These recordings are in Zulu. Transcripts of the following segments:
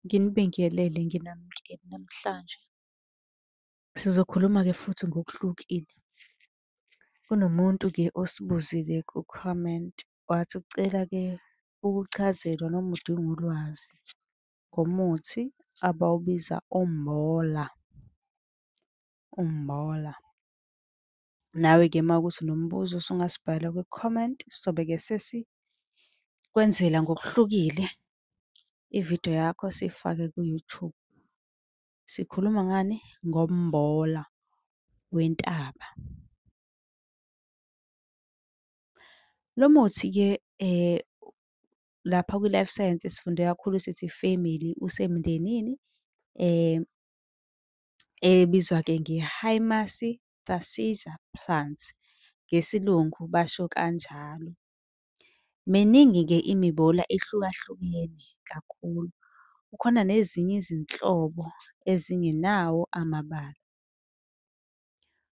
Nginibingelele, nginamukele namhlanje. Sizokhuluma-ke futhi ngokuhlukile. Kunomuntu-ke osibuzile ku-comment, wathi ucela-ke ukuchazelwa noma udinga ulwazi ngomuthi abawubiza umbola, umbola. Nawe-ke uma kuwukuthi unombuzo usungasibhalela kwi-comment, sobe-ke sesikwenzela ngokuhlukile ividiyo yakho siyifake ku-YouTube. Sikhuluma ngani? Ngombola wentaba. Lo muthi-ke lapha kwi-Life Science sifunde kakhulu sithi family, usemndenini ebizwa-ke plants, ngesilungu basho kanjalo. Miningi-ke imibola ehlukahlukene kakhulu, kukhona nezinye izinhlobo ezingenawo amabala.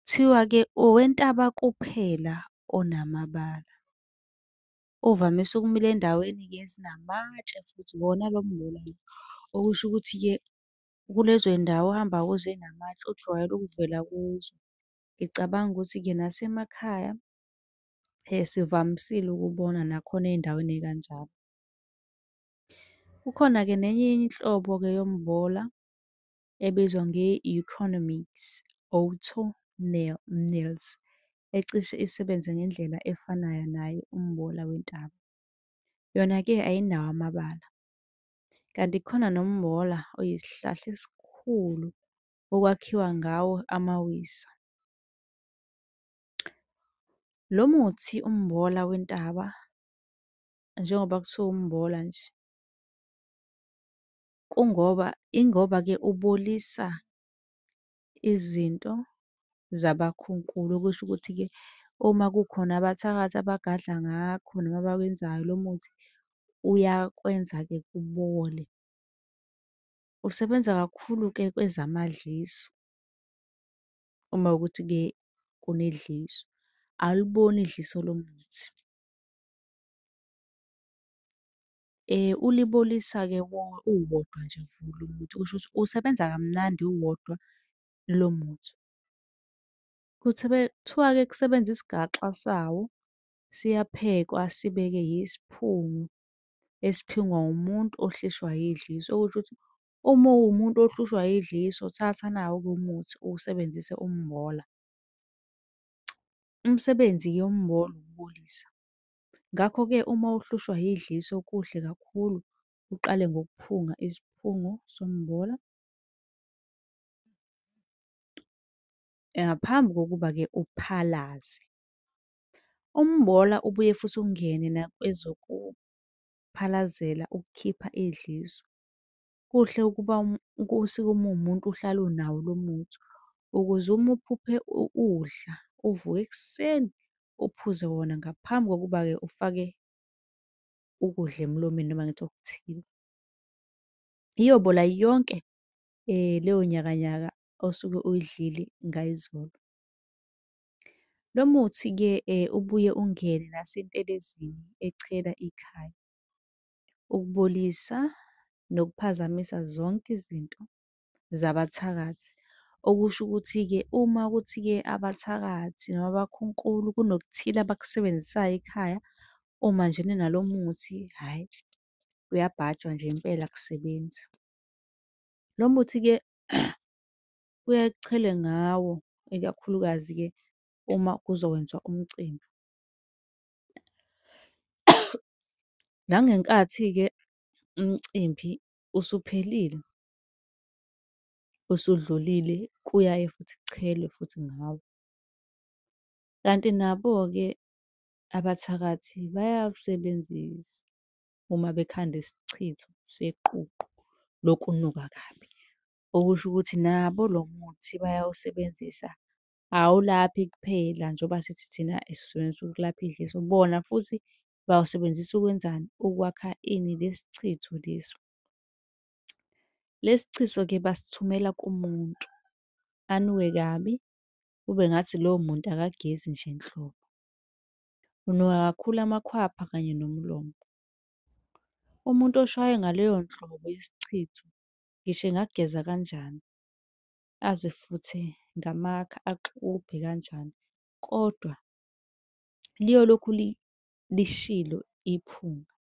Kuthiwa-ke owentaba kuphela onamabala. Uvamise ukumila endaweni-ke ezinamatshe futhi wona lo mbola lo, okusho ukuthi-ke kulezo yindawo ohamba kuzo ey'namatshe ujwayele ukuvela kuzo. Ngicabanga ukuthi-ke nasemakhaya sivamisile ukubona nakhona ey'ndaweni ey'kanjalo. Kukhona-ke nenye inhlobo-ke yombola ebizwa nge-Eucomis ecishe isebenze ngendlela efanayo naye umbola wentaba. Yona-ke ayinawo amabala, kanti kukhona nombola oyisihlahla esikhulu okwakhiwa ngawo amawisa. Lo muthi umbola wentaba, njengoba kuthiwa umbola nje, kungoba ingoba-ke ubolisa izinto zabakhunkulu, okusho ukuthi-ke uma kukhona abathakathi abagadla ngakho noma abakwenzayo lo muthi uyakwenza-ke kubole. Usebenza kakhulu-ke kwezamadliso, uma kuwukuthi-ke kunedliso, aliboni idliso lomuthi. Ulibolisa-ke uwodwa nje vo lo muthi, kusho ukuthi usebenza kamnandi uwodwa lo muthi. Kuthiwa-ke kusebenza isigaxa sawo, siyaphekwa sibe-ke yisiphungo esiphungwa umuntu ohlishwa yidliso, okusho ukuthi uma uwumuntu ohlushwa yidliso thatha nawu-ke umuthi uwusebenzise umbola. Umsebenzi-ke wombola ukubolisa, ngakho-ke uma uhlushwa yidliso kuhle kakhulu uqale ngokuphunga isiphungo sombola ngaphambi kokuba-ke uphalaze. Umbola ubuye futhi ungene nakwezokuphalazela ukukhipha idliso. Kuhle ukuba uma uwumuntu uhlale unawo lo muthi, ukuze uma uphuphe udla uvuke ekuseni uphuze wona ngaphambi kokuba-ke ufake ukudla emlomeni noma ngithi okuthile. Iyobola yonke leyo nyakanyaka osuke uyidlile ngayizolo. Lo muthi-ke ubuye ungene nasentelezini echela ikhaya, ukubolisa nokuphazamisa zonke izinto zabathakathi. Okusho ukuthi-ke uma kuthi-ke abathakathi noma abakhunkulu kunokuthile abakusebenzisayo ekhaya, uma nje ninalo muthi, hhayi kuyabhajwa nje impela akusebenzi. Lo muthi-ke kuyaye kuchelwe ngawo, ikakhulukazi-ke uma kuzokwenziwa umcimbi. Nangenkathi-ke umcimbi usuphelile, usudlulile, kuyaye futhi kuchelwe futhi ngawo. Kanti nabo-ke abathakathi bayawusebenzisa uma bekhanda isichitho seququ lokunuka kabi. Okusho ukuthi nabo lo muthi bayawusebenzisa, awulaphi kuphela njengoba sithi thina siwusebenzisa ukulapha idliso, bona futhi bawusebenzisa ukwenzani? Ukwakha ini? Lesi chitho lesi. Lesi chitho-ke basithumela kumuntu, anuke kabi, kube ngathi lowo muntu akagezi nje nhlobo. Unuka kakhulu amakhwapha kanye nomlomo. Umuntu oshaywe ngaleyo nhlobo yesichitho. Ngisho engakugeza kanjani, azifuthe ngamakha, axubhe kanjani, kodwa liyolokhu lishilo iphunga.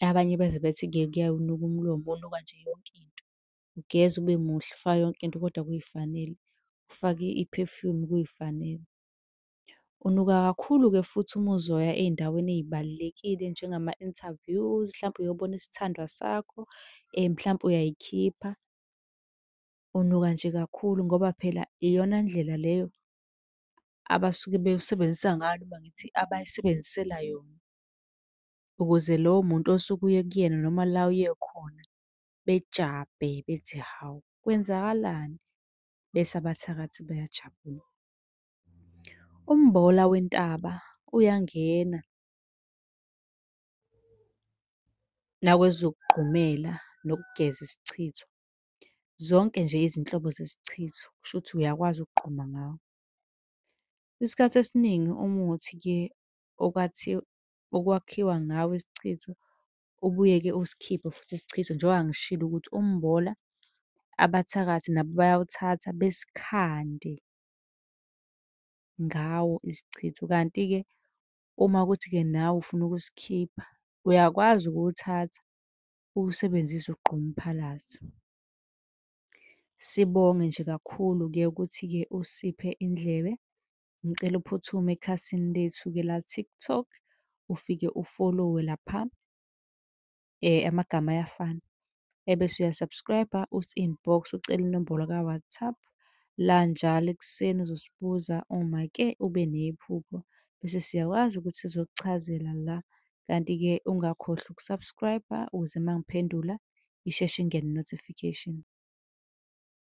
Abanye beze bethi-ke kuyawunuka umlomo, unuka nje yonke into. Ugeze ube muhle, ufake yonke into kodwa kuy'fanele, ufake i-perfume kuy'fanele. Unuka kakhulu-ke futhi uma uzoya ey'ndaweni ey'balulekile njengama-interviews, hlampe uyobona isithandwa sakho, mhlampe uyay'khipha. Unuka nje kakhulu ngoba phela iyona ndlela leyo abasuke bewusebenzisa ngayo noma ngithi abayisebenzisela yona, ukuze lowo muntu osuke uye kuyena noma la oye khona bejabhe bethi, hawu kwenzakalani? Bese abathakathi bayajabula. Umbola wentaba uyangena nakwezokugqumela nokugeza isichitho. Zonke nje izinhlobo zesichitho, kushuthi uyakwazi ukugquma ngawo. Isikhathi esiningi umuthi-ke okwakhiwa ngawo isichitho, ubuye-ke usikhiphe futhi isichitho njengoba ngishilo ukuthi umbola abathakathi nabo bayawuthatha besikhande ngawo isichitho. Kanti-ke uma kuwukuthi-ke nawe ufuna ukusikhipha, uyakwazi ukuwuthatha uwusebenzise ugqume uphalaze. Sibonge nje kakhulu-ke ukuthi-ke usiphe indlebe. Ngicela uphuthume ekhasini lethu-ke la-TikTok, ufike ufolowe lapha, amagama ayafana, ebese uya-subscribe-a, usi-inbox-e ucele inombolo ka-WhatsApp. La njalo ekuseni uzosibuza uma-ke ube nephupho, bese siyakwazi ukuthi sizokuchazela la. Kanti-ke ungakhohlwa uku-subscribe-a ukuze uma ngiphendula isheshe ingene i-notification.